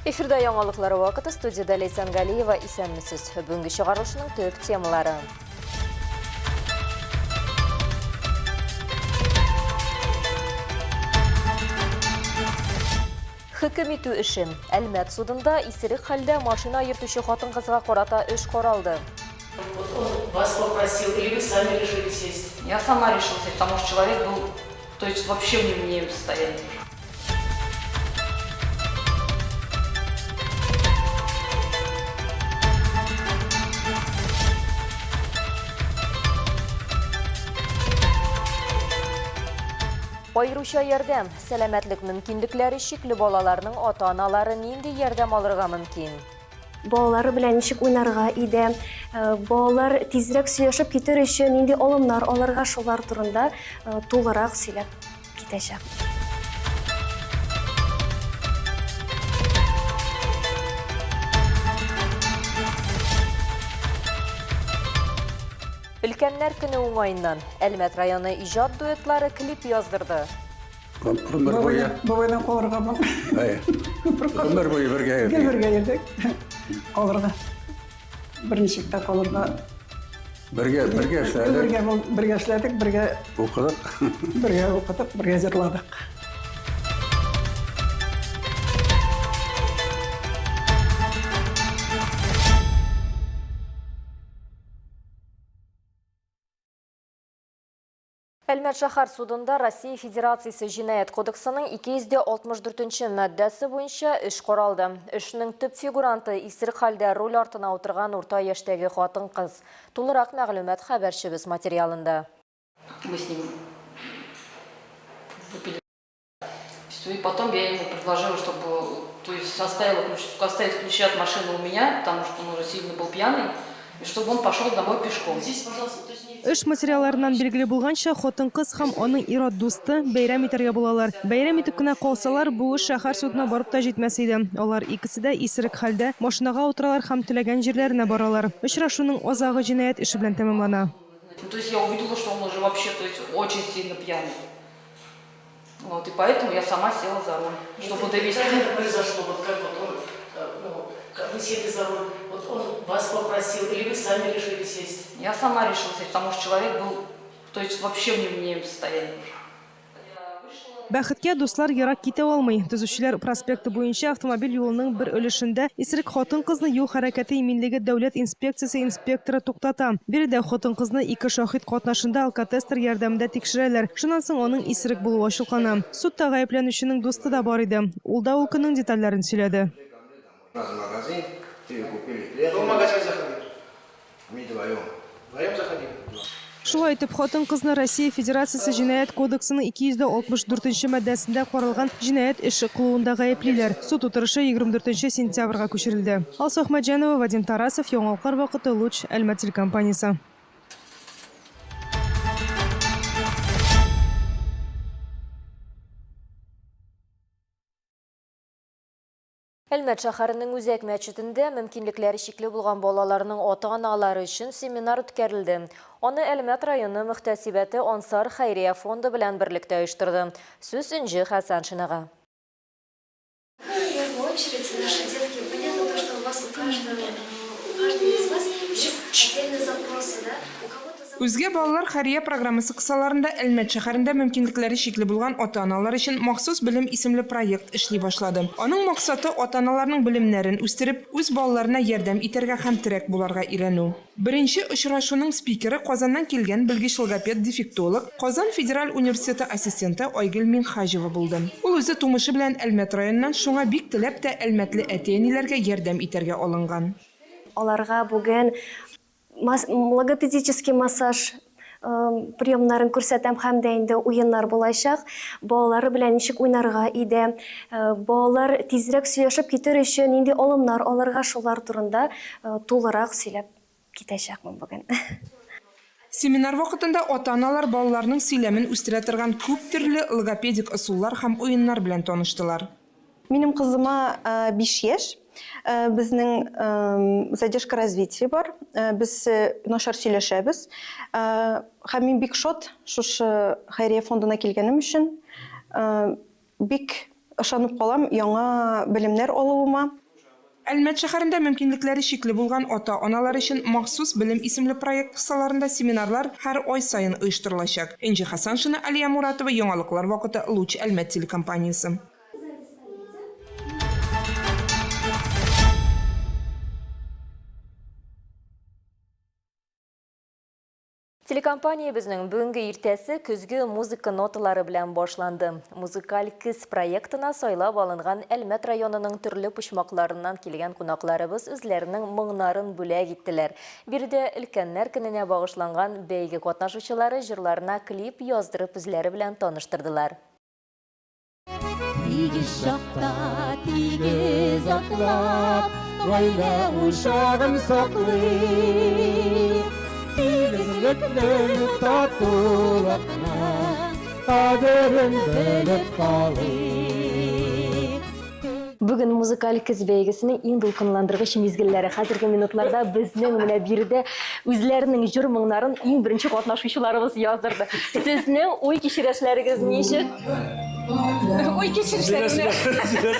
Эфирда яңалыклар вакыты студияда Ләйсән Галиева исәнмесез. Бүгенге чыгарылышның төп темалары. Хөкем итү эше. Әлмәт судында исерек хәлдә машина йөртүче хатын-кызга карата эш каралды. Вот он вас попросил, или вы сами решили сесть? Я сама решила сесть, потому что человек был, то есть вообще в невменяемом состоянии. Аеруча ярдәм, сәламәтлек мөмкинлекләре чикле балаларның ата-аналары нинди ярдәм алырга мөмкин? Балалары белән ничек уйнарга иде, балалар тизрәк сөйләшеп китер өчен нинди алымнар алырга, шулар турында тулырак сөйләп китәчәк. Өлкәннәр көне уңаеннан, Әлмәт районы иҗат дуэтлары клип яздырды. Гомер буе. Бабайдан калырга бу. Әйе. Гомер буе бергә йөрдек. Гел бергә йөрдек. Калырга. Берничек тә калырга. Бергә, бергә эшләдек. Бергә, бергә эшләдек, бергә укыдык. Бергә укыдык, бергә җырладык. Әлмәт шәһәр судында Россия Федерациясе Җинаять кодексының 264 нче маддәсе буенча эш каралды. Эшнең төп фигуранты исерек хәлдә руль артына утырган урта яшьтәге хатын-кыз. Тулырак мәгълүмат хәбәрчебез материалында. Мы с ним выпили. Все, и потом я ему предложила, чтобы, то есть оставила ключ, оставить ключи от машины у меня, потому что он уже сильно был пьяный, и чтобы он пошел домой пешком. Здесь, пожалуйста, уточните. Эш материалларыннан билгеле булганча, хатын-кыз һәм аның ир-ат дусты бәйрәм итәргә булалар. Бәйрәм итеп кенә калсалар, бу эш шәһәр судына барып та җитмәс иде. Алар икесе дә исерек хәлдә машинага утыралар һәм теләгән җирләренә баралар. Очрашуның азагы җинаять эше белән тәмамлана. Ну, то есть я увидела, что он уже вообще, то есть очень сильно пьяный. Вот, и поэтому я сама села за руль, чтобы довести. Как это произошло? Вот как вот он, ну, как вы сели за руль, вот он вас попросил, или вы сами решили сесть? Я сама решила сесть, потому что человек был, то есть вообще в невменяемом состоянии. Бәхеткә, дуслар ерак китә алмый. Төзүчеләр проспекты буенча автомобиль юлының бер өлешендә исерек хатын-кызны юл хәрәкәте иминлеге дәүләт инспекциясе инспекторы туктата. Биредә хатын-кызны ике шаһит катнашында алкотестер ярдәмендә тикшерәләр. Шуннан соң аның исерек булуы ачыклана. Судта гаепләнүченең дусты да бар иде. Ул да ул көннең детальләрен сөйләде. Шулай итеп, хатын-кызны Россия Федерациясе Җинаять кодексының 264 нче маддәсендә каралган җинаять эше кылуында гаеплиләр. Суд утырышы 24 нче сентябрьгә күчерелде. Алсу Әхмәтҗанова, Вадим Тарасов, Яңалыклар вакыты, Луч, Әлмәт телекомпаниясе. Әлмәт шәһәренең үзәк мәчетендә мөмкинлекләре чикле булган балаларның ата-аналары өчен семинар үткәрелде. Аны Әлмәт районы мөхтәсибәте Ансар хәйрия фонды белән берлектә оештырды. Сүз Энҗе Хәсәншинага. В первую очередь наши детки, понятно то, что у вас у каждого, у каждого из вас есть отдельные запросы, да? У кого-то Үзгә балалар хәрия программасы кысаларында Әлмәт шәһәрендә мөмкинлекләре чикле булган ата-аналар өчен Махсус белем исемле проект эшли башлады. Аның максаты, ата-аналарның белемнәрен үстереп, үз балаларына ярдәм итәргә һәм терәк буларга өйрәнү. Беренче очрашуның спикеры Казаннан килгән белгеч-логопед-дефектолог, Казан федераль университеты ассистенты Айгөл Минһаҗева булды. Ул үзе тумышы белән Әлмәт районыннан, шуңа бик теләп тә әлмәтле әти-әниләргә ярдәм итәргә алынган. Аларга бүген Логопедический массаж приемнарын күрсәтәм һәм дә инде уеннар булачак. Балалары белән ничек уйнарга иде, балалар тизрәк сөйләшеп китер өчен нинди алымнар алырга, шулар турында тулырак сөйләп китәчәкмен бүген. Семинар вакытында ата-аналар балаларның сөйләмен үстерә торган күп төрле логопедик ысуллар һәм уеннар белән таныштылар. Минем кызыма 5 яшь. Безнең задержка развития бар. Без начар сөйләшәбез. Һәм мин бик шат шушы хәйрия фондына килгәнем өчен. Бик Ышанып калам, яңа белемнәр алуыма. Әлмәт шәһәрендә мөмкинлекләре чикле булган ата-аналар өчен махсус Белем исемле проект кысаларында семинарлар һәр ай саен оештырылачак. Энҗе Хәсәншина, Алия Муратова, Яңалыклар вакыты, Луч Әлмәт телекомпаниясе. Телекомпаниябезнең бүгенге иртәсе көзге музыка ноталары белән башланды. Музыкаль көз проектына сайлап алынган Әлмәт районының төрле почмакларыннан килгән кунакларыбыз үзләренең моңнарын бүләк иттеләр. Биредә өлкәннәр көненә багышланган бәйге катнашучылары җырларына клип яздырып үзләре белән таныштырдылар. Тигез чакта тигез атлап, гаилә учагын саклыйк. Тигезлекнең, татулыкның кадерен белеп калыйк. Бүген музыкаль көз бәйгесенең иң дулкынландыргыч мизгелләре. Хәзерге минутларда безнең менә биредә үзләренең җыр моңнарын иң беренче катнашучыларыбыз яздырды. Сезнең уй-кичерешләрегез ничек? Уй кичерешләр.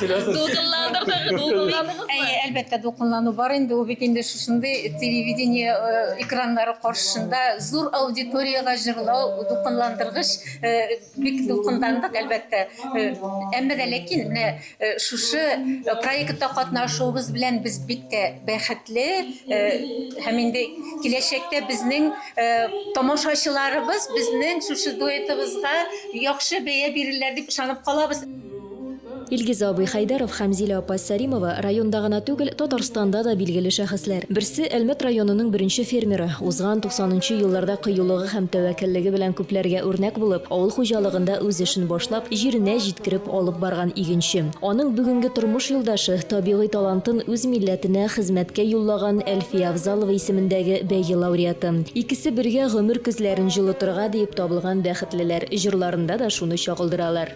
Дулкынландырдык, дулкынландыгызмы? Әйе, әлбәттә, дулкынлану бар инде. Ул бит инде шушындый телевидение э, экраннары каршысында зур аудиториягә җырлау дулкынландыргыч, э, бик дулкынландык, әлбәттә. Э, әмма дә ләкин менә шушы проектта катнашуыбыз белән без бик тә бәхетле һәм инде киләчәктә безнең Тамашачыларыбыз безнең шушы дуэтыбызга яхшы бәя бирерләр дип ышанып калабыз. Илгиз абый Хәйдәров һәм Зилә апа Сәримова районда гына түгел, Татарстанда да билгеле шәхесләр. Берсе, Әлмәт районының беренче фермеры, узган туксанынчы елларда кыюлыгы һәм тәвәккәллеге белән күпләргә үрнәк булып, авыл хуҗалыгында үз эшен башлап, җиренә җиткереп алып барган игенче. Аның бүгенге тормыш юлдашы, табигый талантын үз милләтенә хезмәткә юллаган Әлфия Авзалова исемендәге бәйге лауреаты. Икесе бергә гомер көзләрен җылытырга диеп табылган бәхетлеләр. Җырларында да шуны чагылдыралар.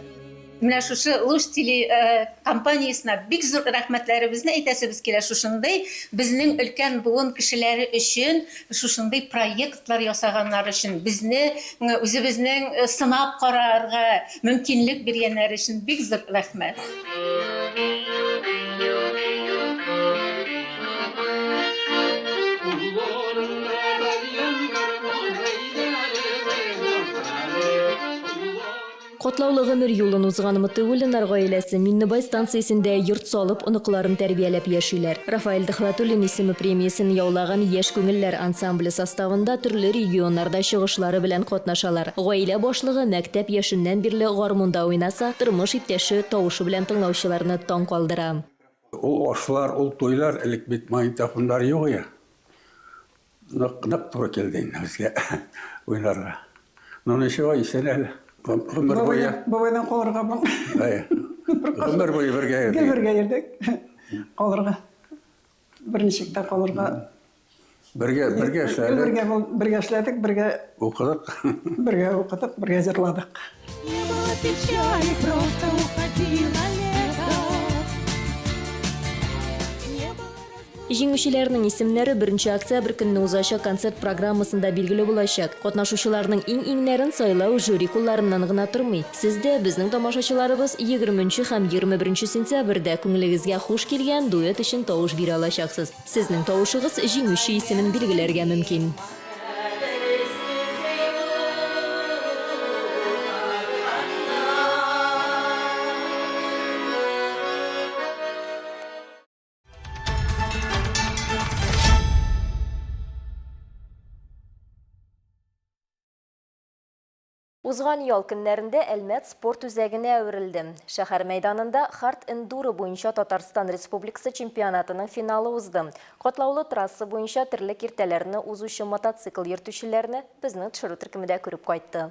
Менә шушы Луч телекомпаниясенә бик зур рәхмәтләребезне әйтәсебез килә, шушындый безнең өлкән буын кешеләре өчен шушындый проектлар ясаганнар өчен, безне үзебезнең сынап карарга мөмкинлек биргәннәре өчен бик зур рәхмәт. Катлаулы гомер юлын узган Мотыйгуллиннар гаиләсе Миннебай станциясендә йорт салып, оныкларын тәрбияләп яшиләр. Рафаэль Төхвәтуллин исеме премиясен яулаган Яшь күңелләр ансамбле составында төрле регионнарда чыгышлары белән катнашалар. Гаилә башлыгы мәктәп яшеннән бирле гармунда уйнаса, тормыш иптәше тавышы белән тыңлаучыларны таң калдыра. Ул ашлар, ул туйлар, элек бит магнитофоннар юк иде. Нык, нык туры килде инде безгә уйнарга. Ну ничего, исән әле. Гомер буе. Бабайдан калырга бу. Әйе. Гомер буе бергә йөрдек. Гел бергә йөрдек. Калырга. Берничек тә калырга. Бергә, бергә эшләдек. Бергә, бергә эшләдек, бергә укыдык. Бергә укыдык, бергә җырладык. Не было печали, просто уходило лето. Җиңүчеләрнең исемнәре беренче октябрь көнне узачак концерт программасында билгеле булачак. Катнашучыларның иң-иңнәрен сайлау жюри кулларыннан гына тормый. Сез дә, безнең тамашачыларыбыз, егерменче һәм 21 сентябрьдә күңелегезгә хуш килгән дуэт өчен тавыш бирә алачаксыз. Сезнең тавышыгыз җиңүче исемен билгеләргә мөмкин. Узган ял көннәрендә Әлмәт спорт үзәгенә әверелде. Шәһәр мәйданында хард-эндуро буенча Татарстан Республикасы чемпионатының финалы узды. Катлаулы трасса буенча төрле киртәләрне узучы мотоцикл йөртүчеләрне безнең төшерү төркеме дә күреп кайтты.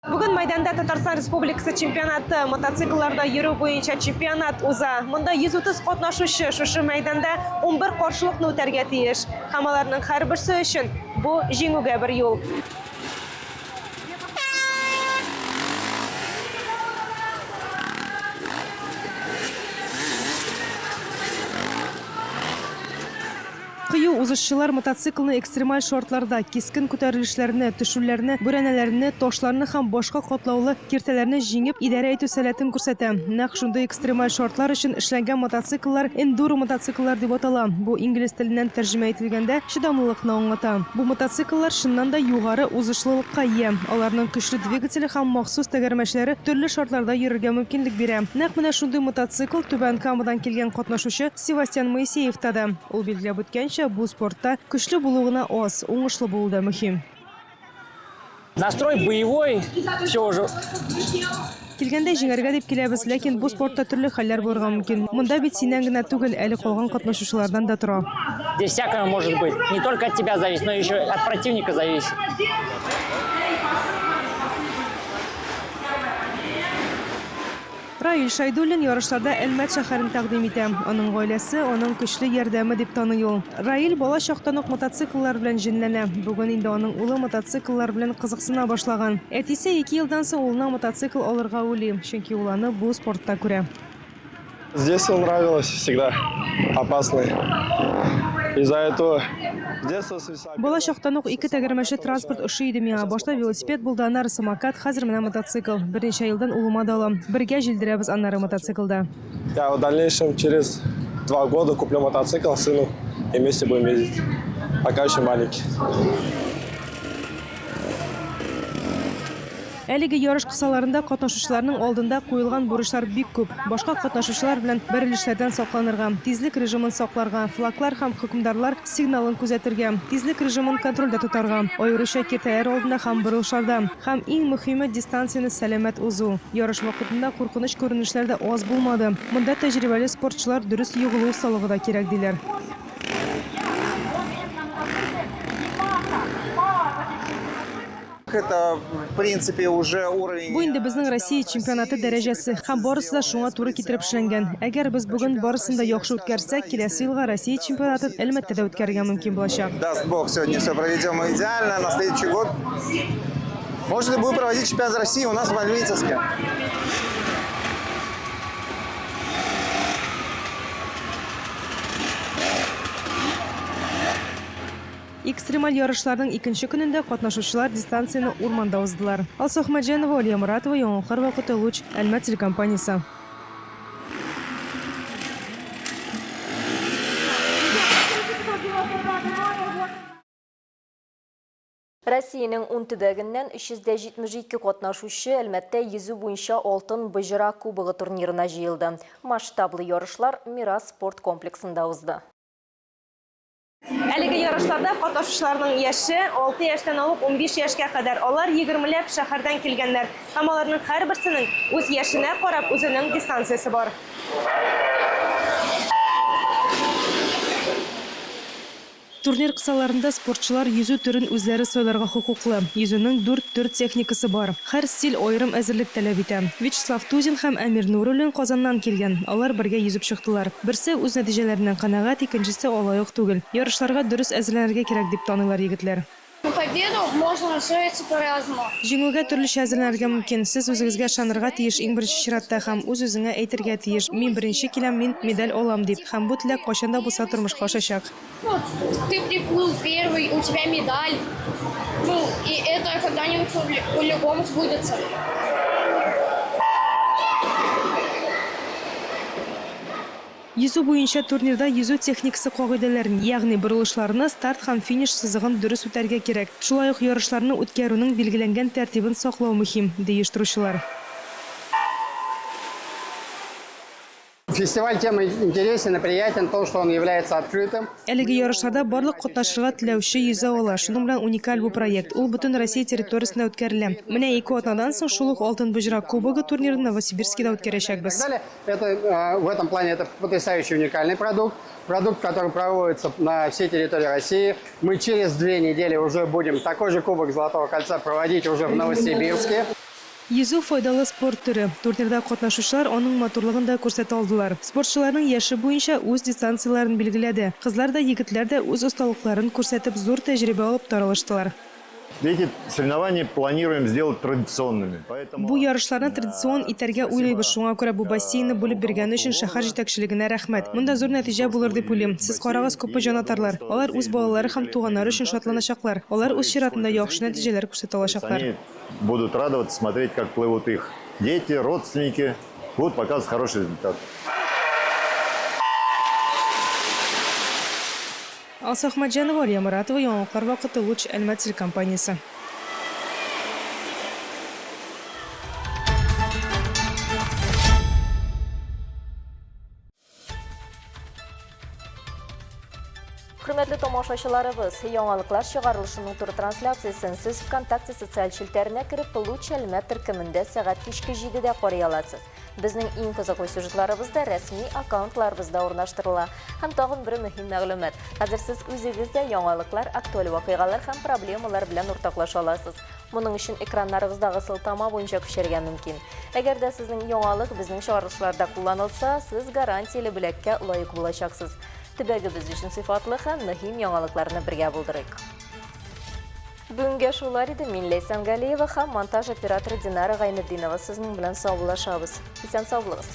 Бүген мәйданда Татарстан Республикасы чемпионаты мотоциклларда йөрү буенча чемпионат уза. Монда 130 катнашучы шушы мәйданда 11 каршылыкны үтәргә тиеш. Һәм аларның һәрберсе өчен бу җиңүгә бер юл. Кыю Узышчылар мотоциклны экстремаль шартларда, кискен күтәрелешләрне, төшүләрне, бүрәнәләрне, ташларны һәм башка катлаулы киртәләрне җиңеп идарә итү сәләтен күрсәтә. Нәкъ шундый экстремаль шартлар өчен эшләнгән мотоцикллар эндуро-мотоцикллар дип атала. Бу инглиз теленнән тәрҗемә ителгәндә чыдамлылыкны аңлата. Бу мотоцикллар чыннан да югары узышлылыкка ия. Аларның көчле двигателе һәм махсус тәгәрмәчләре төрле шартларда йөрергә мөмкинлек бирә. Нәкъ менә шундый мотоцикл Түбән Камадан килгән катнашучы Севастьян Моисеевта да. Ул билгеләп үткәнчә, бу спортта көчле булу гына аз, уңышлы булу да мөһим. Настрой боевой, все уже. Килгәндә җиңәргә дип киләбез, ләкин бу спортта төрле хәлләр булырга мөмкин. Монда бит синнән генә түгел, әле калган катнашучылардан да тора. Здесь всякое может быть. Не только от тебя зависит, но еще от противника зависит. Раил Шәйдуллин ярышларда Әлмәт шәһәрен тәкъдим итә. Аның гаиләсе, аның көчле ярдәме дип таный ул. Раил бала чактан ук мотоцикллар белән җенләнә. Бүген инде аның улы мотоцикллар белән кызыксына башлаган. Әтисе ике елдан соң улына мотоцикл алырга уйлый, чөнки ул аны бу спортта күрә. С детства нравилось всегда опасный. Из-за этого Бала чактан ук ике тәгәрмәчле транспорт ошый иде миңа. Башта велосипед булды, аннары самокат, хәзер менә мотоцикл. Берничә елдан улыма да алам. Бергә җилдерәбез аннары мотоциклда. Я в дальнейшем через два года куплю мотоцикл сыну и вместе будем ездить. Пока еще маленький. Әлеге ярыш кысаларында катнашучыларның алдында куелган бурычлар бик күп. Башка катнашучылар белән бәрелешләрдән сакланырга, тизлек режимын сакларга, флаглар һәм хөкемдарлар сигналын күзәтергә, тизлек режимын контрольдә тотарга, аеруча киртәләр алдында һәм борылышларда, һәм иң мөхиме, дистанцияне сәламәт узу. Ярыш вакытында куркыныч күренешләр дә аз булмады. Монда тәҗрибәле спортчылар дөрес егылу осталыгы да кирәк, диләр. Это, в принципе, уже уровень... Бу инде безнең Россия чемпионаты дәрәҗәсе, һәм барысы да шуңа туры китереп эшләнгән. Әгәр без бүген барысын да яхшы үткәрсәк, киләсе елга Россия чемпионатын Әлмәттә дә үткәрергә мөмкин булачак. Даст Бог, сегодня все проведем идеально, на следующий год может и будем проводить чемпионат России у нас в Альметьевске. Экстремаль ярышларның икенче көнендә катнашучылар дистанцияне урманда уздылар. Алсу Әхмәтҗанова, Алия Моратова, Яңалыклар вакыты, Луч, Әлмәт телекомпаниясе. Россиянең ун төбәгеннән 372 катнашучы Әлмәттә йөзү буенча Алтын боҗра кубогы турнирына җыелды. Масштаблы ярышлар Мирас спорт комплексында узды. Әлеге ярышларда катнашучыларның яше 6 яшьтән алып 15 яшькә кадәр. Алар егермеләп шәһәрдән килгәннәр һәм аларның һәрберсенең үз яшенә карап үзенең дистанциясе бар. Турнир кысаларында спортчылар йөзү төрен үзләре сайларга хокуклы. Йөзүнең дүрт төр техникасы бар. Һәр стиль аерым әзерлек таләп итә. Вячеслав Тузин һәм Әмир Нуруллин Казаннан килгән. Алар бергә йөзеп чыктылар. Берсе үз нәтиҗәләреннән канәгать, икенчесе алай ук түгел. Ярышларга дөрес әзерләнергә кирәк, дип таныйлар егетләр. На победу можно настроиться по-разному. Җиңүгә төрлечә әзерләнергә мөмкин. Сез үзегезгә ышанырга тиеш иң беренче чиратта һәм үз-үзеңә әйтергә тиеш, мин беренче киләм, мин медаль алам дип. Һәм бу теләк кайчан да булса тормышка ашачак. Ну, ты приплыл первый, у тебя медаль. Ну, и это когда-нибудь по-любому сбудется. Йөзү буенча турнирда йөзү техникасы кагыйдәләрен, ягъни борылышларны, старт һәм финиш сызыгын дөрес үтәргә кирәк. Шулай ук ярышларны үткәрүнең билгеләнгән тәртибен саклау мөһим, ди оештыручылар. Фестиваль тем интересен и приятен то, что он является открытым. Әлеге ярышларда барлык катнашырга теләүче йөзә ала. Шуның белән уникаль бу проект. Ул бөтен Россия территориясендә үткәрелә. Менә ике атнадан соң шул ук Алтын боҗра кубогы турнирын Новосибирскида үткәрәчәкбез. Это, э, в этом плане это потрясающий уникальный продукт. Продукт, который проводится на всей территории России. Мы через две недели уже будем такой же кубок Золотого кольца проводить уже в Новосибирске. Йөзү, файдалы спорт төре. Турнирда катнашучылар аның матурлыгын да күрсәтә алдылар. Спортчыларның яше буенча үз дистанцияләрен билгеләде. Кызлар да, егетләр дә үз осталыкларын күрсәтеп, зур тәҗрибә алып таралыштылар. Эти соревнования планируем сделать традиционными. Поэтому Бу ярышларны традицион итәргә уйлыйбыз, шуңа күрә бу бассейнны бүлеп биргәне өчен шәһәр җитәкчелегенә рәхмәт. Монда зур нәтиҗә булыр дип уйлыйм. Сез карагыз, күпме җанатарлар. Алар үз балалары һәм туганнары өчен шатланачаклар. Алар үз чиратында яхшы нәтиҗәләр күрсәтә алачаклар. Они будут радоваться, смотреть, как плывут их дети, родственники, будут показывать хороший результат. Алсу Әхмәтҗанова, Алия Моратова, Яңалыклар вакыты, Луч, Әлмәт телекомпаниясе. Хөрмәтле тамашачыларыбыз, яңалыклар чыгарылышының туры трансляциясен сез ВКонтакте социаль челтәренә кереп, Луч Әлмәт төркемендә сәгать кичке 7-дә карый аласыз. Безнең иң кызыклы сюжетларыбыз да рәсми аккаунтларыбызда урнаштырыла. Һәм тагын бер мөһим мәгълүмат. Хәзер сез үзегез дә яңалыклар, актуаль вакыйгалар һәм проблемалар белән уртаклаша аласыз. Моның өчен экраннарыгыздагы сылтама буенча күчәргә мөмкин. Әгәр дә сезнең яңалык безнең чыгарылышларда кулланылса, сез гарантияле бүләккә лаек булачаксыз. Төбәгебез өчен сыйфатлы һәм мөһим яңалыкларны бергә булдырыйк. Бүгенгә шулар иде. Мин Ләйсән Галиева һәм монтаж операторы Динара Гайнетдинова сезнең белән саубуллашабыз. Исән сау булыгыз.